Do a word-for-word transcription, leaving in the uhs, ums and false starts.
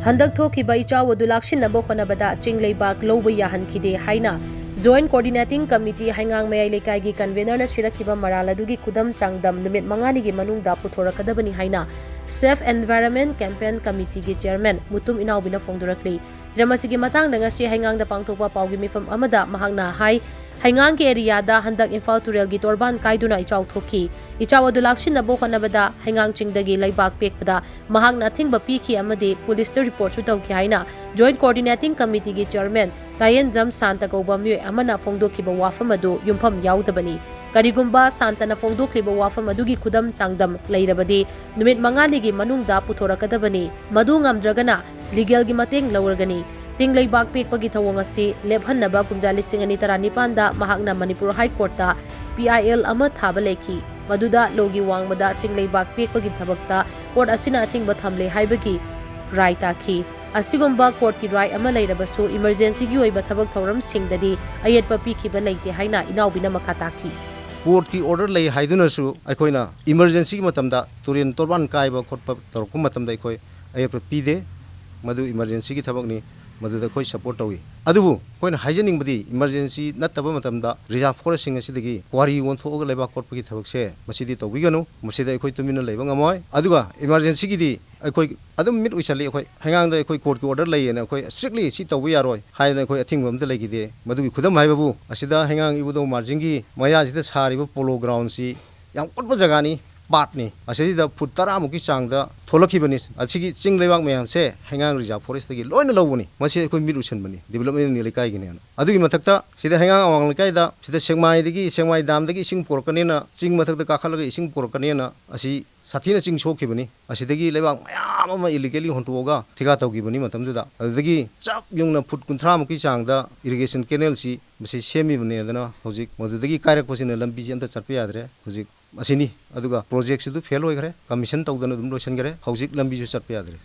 ꯍꯟꯗꯛ ꯊꯣꯛꯈꯤꯕ ꯏꯆꯥꯎ ꯑꯗꯨ ꯂꯥꯛꯁꯤꯟꯅꯕ ꯍꯣꯠꯅꯕꯗ ꯆꯤꯡ ꯂꯩꯕꯥꯛ ꯂꯧꯕ ꯌꯥꯍꯟꯈꯤꯗꯦ ꯍꯥꯏꯅ Joint Coordinating Committee ꯍꯩꯉꯥꯡ ꯃꯌꯥꯏ ꯂꯩꯀꯥꯏꯒꯤ convenerꯅ ꯁꯤꯔꯛꯈꯤꯕ ꯃꯔꯥꯜ ꯑꯗꯨꯒꯤ ꯈꯨꯗꯝ ꯆꯥꯡꯗꯝ ꯅꯨꯃꯤꯠ ꯃꯉꯥꯅꯤꯒꯤ ꯃꯅꯨꯡꯗ ꯄꯨꯊꯣꯔꯛꯀꯗꯕꯅꯤ ꯍꯥꯏꯅ Safe Environment Campaign Committeeꯒꯤ chairman Mutum ꯏꯅꯥꯎꯕꯤꯅ ꯐꯣꯡꯗꯣꯔꯛꯂꯤ꯫ ꯍꯤꯔꯝ ꯑꯁꯤꯒꯤ ꯃꯇꯥꯡꯗ ꯉꯁꯤ ꯍꯩꯉꯥꯡꯗ ꯄꯥꯡꯊꯣꯛꯄ ꯄꯥꯎꯒꯤ ꯃꯤꯐꯝ ꯑꯃꯗ ꯃꯍꯥꯛꯅ ꯍꯥꯏ, ꯍꯩꯉꯥꯡꯒꯤ areaꯗ ꯍꯟꯗꯛ ꯏꯝꯐꯥꯜ ꯇꯨꯔꯦꯜꯒꯤ ꯇꯣꯔꯕꯥꯟ ꯀꯥꯏꯗꯨꯅ ꯏꯆꯥꯎ ꯊꯣꯛꯈꯤ꯫ ꯏꯆꯥꯎ ꯑꯗꯨ ꯂꯥꯛꯁꯤꯟꯅꯕ ꯍꯣꯠꯅꯕꯗ ꯍꯩꯉꯥꯡ ꯆꯤꯡꯗꯒꯤ ꯂꯩꯕꯥꯛ ꯄꯦꯛꯄꯗ ꯃꯍꯥꯛꯅ ꯑꯊꯤꯡꯕ ꯄꯤꯈꯤ ꯑꯃꯗꯤ ꯄꯨꯂꯤꯁꯇ reportꯁꯨ ꯇꯧꯈꯤ ꯍꯥꯏꯅ Joint Coordinating Committeeꯒꯤ chairman ꯇꯥꯌꯦꯟꯖꯝ ꯁꯥꯟꯇ ꯀꯧꯕ ꯃꯤꯑꯣꯏ ꯑꯃꯅ ꯐꯣꯡꯗꯣꯛꯈꯤꯕ ꯋꯥꯐꯝ ꯑꯗꯨ ꯌꯨꯝꯐꯝ ꯌꯥꯎꯗꯕꯅꯤ꯫ ꯀꯔꯤꯒꯨꯝꯕ ꯁꯥꯟꯇꯅ ꯐꯣꯡꯗꯣꯛꯂꯤꯕ ꯋꯥꯐꯝ ꯑꯗꯨꯒꯤ ꯈꯨꯗꯝ ꯆꯥꯡꯗꯝ ꯂꯩꯔꯕꯗꯤ ꯅꯨꯃꯤꯠ ꯃꯉꯥꯅꯤꯒꯤ ꯃꯅꯨꯡꯗ ꯄꯨꯊꯣꯔꯛꯀꯗꯕꯅꯤ꯫ ꯃꯗꯨ ꯉꯝꯗ꯭ꯔꯒꯅ legalꯒꯤ ꯃꯇꯦꯡ ꯂꯧꯔꯒꯅꯤ꯫ ꯆꯤꯡ ꯂꯩꯕꯥꯛ ꯄꯦꯛꯄꯒꯤ ꯊꯧꯑꯣꯡ ꯑꯁꯤ ꯂꯦꯞꯍꯟꯅꯕ ꯀꯨꯝꯖꯥ ꯂꯤꯁꯤꯡ ꯑꯅꯤ ꯇꯔꯥꯅꯤꯄꯥꯟꯗ ꯃꯍꯥꯛꯅ ꯃꯅꯤꯄꯨꯔ High Courtꯇ PIL ꯑꯃ ꯊꯥꯕ ꯂꯩꯈꯤ꯫ ꯃꯗꯨꯗ ꯂꯣꯒꯤ ꯋꯥꯡꯃꯗ ꯆꯤꯡ ꯂꯩꯕꯥꯛ ꯄꯦꯛꯄꯒꯤ ꯊꯕꯛꯇ court ꯑꯁꯤꯅ ꯑꯊꯤꯡꯕ ꯊꯝꯂꯦ ꯍꯥꯏꯕꯒꯤ ꯔꯥꯏ ꯇꯥꯈꯤ꯫ ꯑꯁꯤꯒꯨꯝꯕ courtꯀꯤ ꯔꯥꯏ ꯑꯃ ꯂꯩꯔꯕꯁꯨ emergencyꯒꯤ ꯑꯣꯏꯕ ꯊꯕꯛ ꯊꯧꯔꯝꯁꯤꯡꯗꯗꯤ ꯑꯌꯦꯠꯄ ꯄꯤꯈꯤꯕ ꯂꯩꯇꯦ ꯍꯥꯏꯅ ꯏꯅꯥꯎꯕꯤꯅ ꯃꯈꯥ ꯇꯥꯈꯤ꯫ Courtꯀꯤ order ꯂꯩ ꯍꯥꯏꯗꯨꯅꯁꯨ ꯑꯩꯈꯣꯏꯅ emergencyꯒꯤ ꯃꯇꯝꯗ ꯇꯨꯔꯦꯟ ꯇꯣꯔꯕꯥꯟ ꯀꯥꯏꯕ ꯈꯣꯠꯄ ꯇꯧꯔꯛꯄ ꯃꯇꯝꯗ ꯑꯩꯈꯣꯏ ꯑꯌꯦꯠꯄ ꯄꯤꯗꯦ꯫ ꯃꯗꯨ emergencyꯒꯤ ꯊꯕꯛꯅꯤ, ꯃꯗꯨꯗ ꯑꯩꯈꯣꯏ support ꯇꯧꯏ꯫ ꯑꯗꯨꯕꯨ ꯑꯩꯈꯣꯏꯅ ꯍꯥꯏꯖꯅꯤꯡꯕꯗꯤ emergency ꯅꯠꯇꯕ ꯃꯇꯝꯗ reserve forestꯁꯤꯡ ꯑꯁꯤꯗꯒꯤ quarry ꯑꯣꯟꯊꯣꯛꯑꯒ ꯂꯩꯕꯥꯛ ꯀꯣꯠꯄꯒꯤ ꯊꯕꯛꯁꯦ ꯃꯁꯤꯗꯤ ꯇꯧꯕꯤꯒꯅꯨ꯫ ꯃꯁꯤꯗ ꯑꯩꯈꯣꯏ ꯇꯨꯃꯤꯟꯅ ꯂꯩꯕ ꯉꯝꯃꯣꯏ꯫ ꯑꯗꯨꯒ emergencyꯒꯤꯗꯤ ꯑꯩꯈꯣꯏ ꯑꯗꯨꯝ ꯃꯤꯠ ꯎꯏꯁꯜꯂꯤ꯫ ꯑꯩꯈꯣꯏ ꯍꯩꯉꯥꯡꯗ ꯑꯩꯈꯣꯏ courtꯀꯤ order ꯂꯩꯌꯦꯅ ꯑꯩꯈꯣꯏ strictly ꯁꯤ ꯇꯧꯕ ꯌꯥꯔꯣꯏ ꯍꯥꯏꯗꯅ ꯑꯩꯈꯣꯏ ꯑꯊꯤꯡꯕ ꯑꯝꯇ ꯂꯩꯈꯤꯗꯦ꯫ ꯃꯗꯨꯒꯤ ꯈꯨꯗꯝ ꯍꯥꯏꯕꯕꯨ ꯑꯁꯤꯗ ꯍꯩꯉꯥꯡ ꯏꯕꯨꯙꯧ ꯃꯥꯔꯖꯤꯡꯒꯤ ꯃꯌꯥꯁꯤꯗ ꯁꯥꯔꯤꯕ polo groundꯁꯤ ꯌꯥꯝ ꯀꯨꯠꯄ ꯖꯒꯥꯅꯤ, ꯄꯥꯠꯅꯤ꯫ ꯑꯁꯤꯗ ꯐꯨꯠ ꯇꯔꯥꯃꯨꯛꯀꯤ ꯆꯥꯡꯗ ꯊꯣꯛꯂꯛꯈꯤꯕꯅꯤ꯫ ꯑꯁꯤꯒꯤ ꯆꯤꯡ ꯂꯩꯕꯥꯛ ꯃꯌꯥꯝꯁꯦ ꯍꯩꯉꯥꯡ reserve forestꯇꯒꯤ ꯂꯣꯏꯅ ꯂꯧꯕꯅꯤ꯫ ꯃꯁꯤ ꯑꯩꯈꯣꯏ ꯃꯤꯠ ꯎꯁꯟꯕꯅꯤ, development ꯂꯩꯀꯥꯏꯒꯤꯅꯦꯅ꯫ ꯑꯗꯨꯒꯤ ꯃꯊꯛꯇ ꯁꯤꯗ ꯍꯩꯉꯥꯡ ꯑꯋꯥꯡ ꯂꯩꯀꯥꯏꯗ ꯁꯤꯗ ꯁꯦꯛꯃꯥꯏꯗꯒꯤ, ꯁꯦꯛꯃꯥꯏ damꯗꯒꯤ ꯏꯁꯤꯡ ꯄꯨꯔꯛꯀꯅꯦꯅ, ꯆꯤꯡ ꯃꯊꯛꯇ ꯀꯥꯈꯠꯂꯒ ꯏꯁꯤꯡ ꯄꯨꯔꯛꯀꯅꯦꯅ ꯑꯁꯤ ꯁꯥꯊꯤꯅ ꯆꯤꯡ ꯁꯣꯛꯈꯤꯕꯅꯤ꯫ ꯑꯁꯤꯗꯒꯤ ꯂꯩꯕꯥꯛ ꯃꯌꯥꯝ ꯑꯃ illegally ꯍꯣꯟꯇꯣꯛꯑꯒ ꯊꯤꯀꯥ ꯇꯧꯈꯤꯕꯅꯤ ꯃꯇꯝꯗꯨꯗ꯫ ꯑꯗꯨꯗꯒꯤ ꯆꯞ ꯌꯨꯡꯅ ꯐꯨꯠ ꯀꯨꯟꯊ꯭ꯔꯥꯃꯨꯛꯀꯤ ꯆꯥꯡꯗ irrigation canalꯁꯤ ꯃꯁꯤ ꯁꯦꯝꯃꯤꯕꯅꯦꯗꯅ ꯍꯧꯖꯤꯛ ꯃꯗꯨꯗꯒꯤ ꯀꯥꯏꯔꯛꯄꯁꯤꯅ ꯂꯝꯕꯤꯁꯤ ꯑꯝꯇ ꯆꯠꯄ ꯌꯥꯗ꯭ꯔꯦ꯫ ꯍꯧꯖꯤꯛ ꯑꯁꯤꯅꯤ꯫ ꯑꯗꯨꯒ projectꯁꯤꯗꯨ fail ꯑꯣꯏꯈ꯭ꯔꯦ, commission ꯇꯧꯗꯅ ꯑꯗꯨꯝ ꯂꯣꯏꯁꯤꯟꯈ꯭ꯔꯦ꯫ ꯍꯧꯖꯤꯛ ꯂꯝꯕꯤꯁꯨ ꯆꯠꯄ ꯌꯥꯗ꯭ꯔꯦ꯫